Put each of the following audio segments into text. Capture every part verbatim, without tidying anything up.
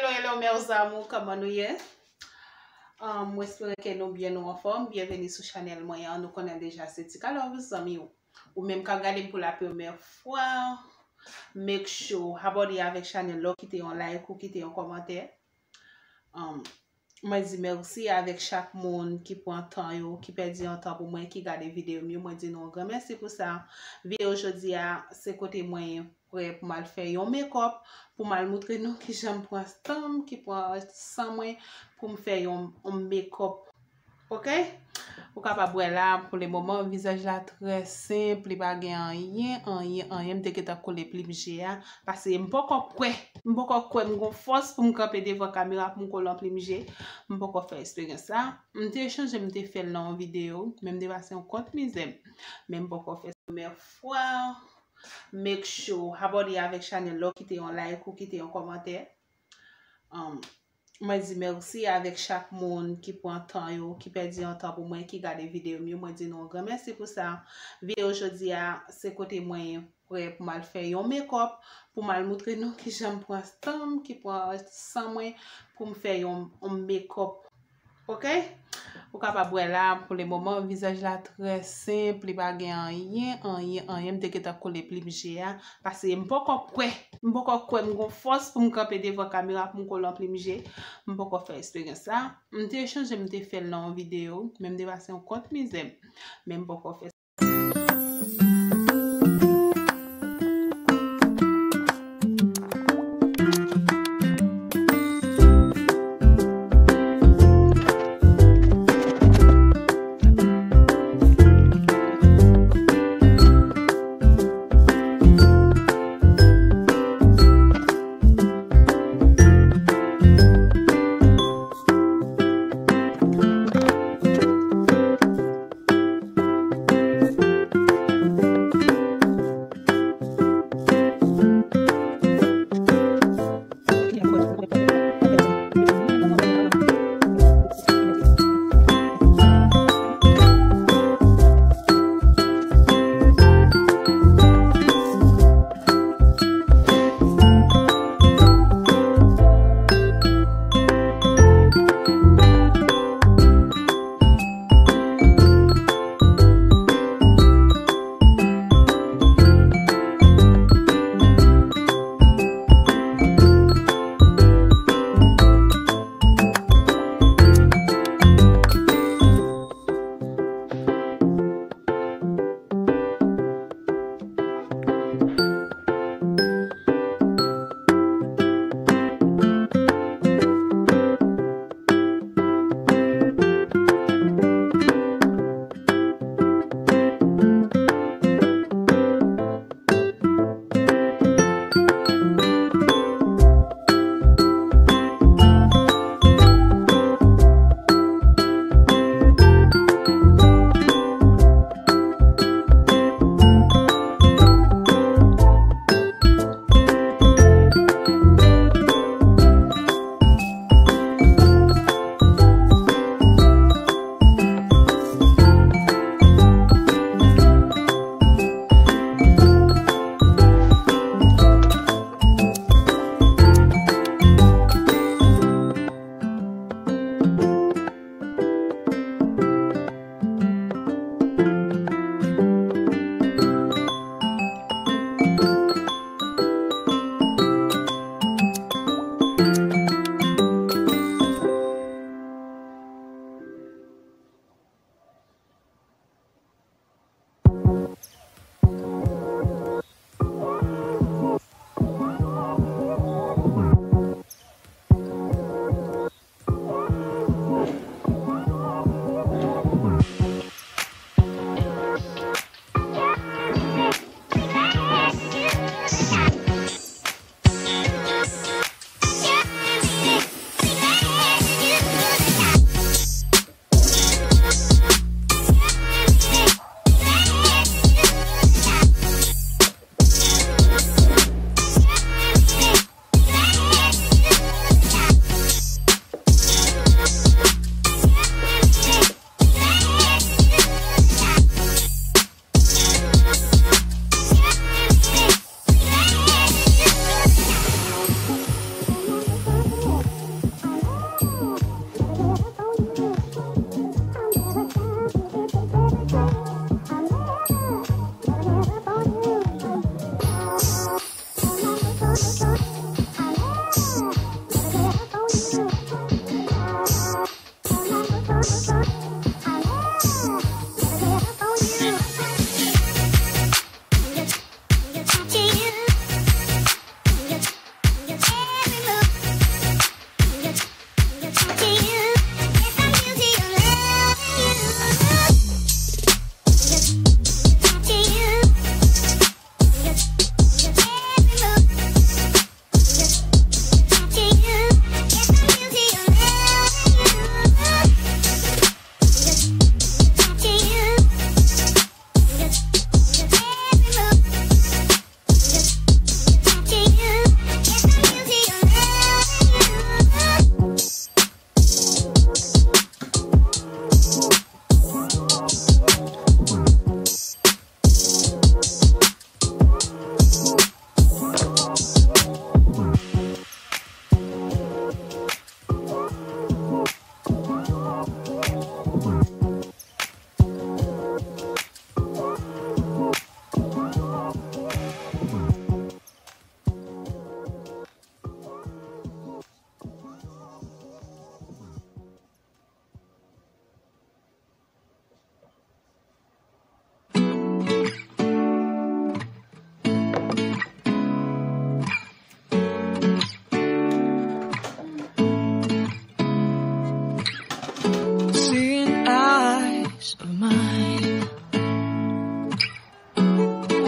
Hello, hello, meus amours, kòman nou ye? Um, mwen espere ke nou byen, nou anfòm. Byenveni sou chanèl mwen an. Nou konnen deja se Tika Love, zanmi w. Ou menm k ap gade m pou la premyè fwa, make sure abòne avèk chanèl la, kite yon like ou kite yon kòmantè. Um, mwen di mèsi avèk chak moun ki pran tan yo, ki pèdi yon tan pou mwen, ki gade videyo m yo. Mwen di nou yon gran mèsi pou sa. Videyo jodi a, se kote mwen prè pou m al fè yon makeup, pou m al moutre nou kijan m pran tan m, ki pran san mwen pou m fè yon, yon makeup. Ok? Ou kapab wè la, pou le moman, vizaj la trè senp, li pa gen anyen, anyen, anyen. M te gentan kole plim je a, paske m poko kwè, m poko kwè m gon fòs pou m kanpe devan kamera pou m kole yon plim je. M poko fè eksperyans sa. M te chanje, m te fè l nan yon videyo, men m te pase yon kont mizè. Men m poko fè sa premyè fwa. Make sure abòne avèk chanèl la, kite yon like ou kite yon kòmantè. Um, mwen di mèsi avèk chak moun ki pran tan yo, ki pèdi yon tan pou mwen, ki gade videyo m yo. Mwen di nou yon gran mèsi pou sa. Videyo jodi a, se kote mwen prè pou m al fè yon makeup, pou m al moutre nou kijan m pran tan m, ki pran san mwen pou m fè yon, yon makeup. Ok? Ou kapab wè la, pou le moman, vizaj la trè senp, li pa gen anyen, anyen, anyen. M te gentan kole plim je a, paske m poko kwè, m poko kwè m gon fòs pou m kanpe devan kamera pou m kole yon plim je. M poko fè eksperyans sa. M te chanje, m te fè l nan yon videyo, men m te pase yon kont mizè. Men m poko fè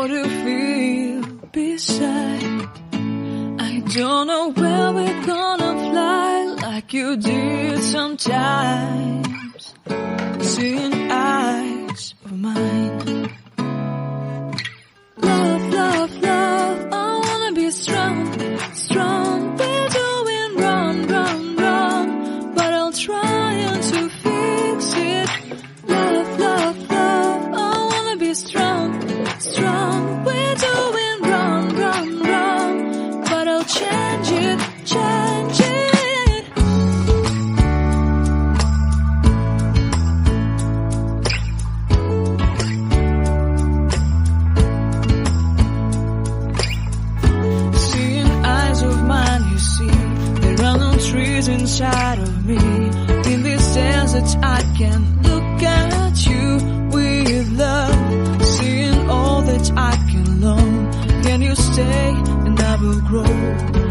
To feel beside. I don't know where we're gonna fly like you did sometimes. Seeing eyes of mine. Love, love, love, I wanna be strong, strong. We're doing wrong, wrong, wrong, but I'll try to fix it. Love, love, love, I wanna be strong, strong. We're doing wrong, wrong, wrong, but I'll change it, change it. Seeing eyes of mine, you see, there are no trees inside of me. In this desert, I can look at you with love. Seeing all that I can learn. Can you stay and I will grow?